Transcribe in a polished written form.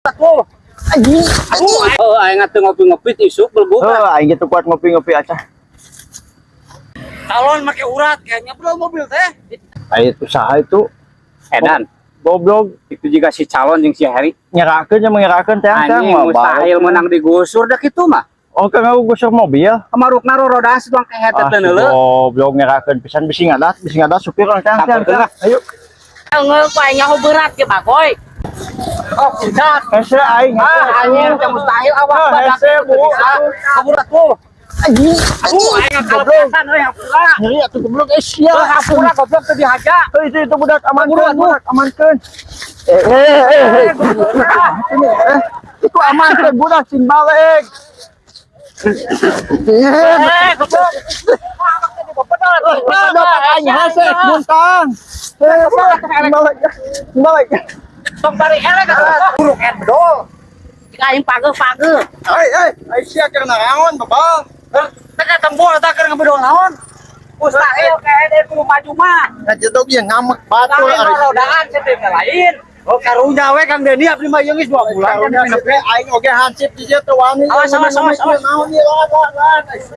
Tuh. Anjing. Oh, aing teu ngopi-ngopi isuk belbuk. Heuh, aing gitu kuat ngopi-ngopi aca. Talon make urat kayaknya belum mobil teh. Ayo usaha itu. Edan. Goblok. Itu juga si calon jeung si Heri. Nyerakeun nya, mengerakeun teh teh. Anjing, mustahil menang digusur dah kitu mah. Oh, kan aku gusur mobil. Kamarukna rorodaan si tuang kehet Ah, teh si neuleu. goblok ngerakeun pisan, bisi ngadat supir teh teh. Samperkeun lah. Ayo. Ngeul ku aing nyaho berat ge, Bagoy. Oh, pucat. Hese aing. Ah, anjing teh mustahil awak Ah, badak hese, teu Bu. bisa. Kabur atuh. Anjing. Aduh, aing kalepasan euy, hampura. Nyeri atuh, goblok, eh sia. Heuh, hampura, goblok, teu dihaja. Eh, itu budak amankeun, Kabur atuh. Budak amankeun. Eh eh eh eh. Ini, eh, itu amankeun budak cing balik. Eh, Eh, goblok. dapat aing hese muntang. Eh, balik balik. Tong bari elek atuh. Buruk en bedol. Jika aing pageuh-pageuh. Ai ai ai sia keur naraon, babal? Teh tembul eta keur ngebedol naon? Mustahil kayak kudu maju mah. Ngajedog ieu ngamek batur. Lain rorodaan teh lain. Oh, karunya we Kang Denny, abdi mah ieu geus 2 bulan kan. Karunya aing oge hansip di dieu teu wani. Awas, awas, awas, awas. Naon ieu, lawan lawan.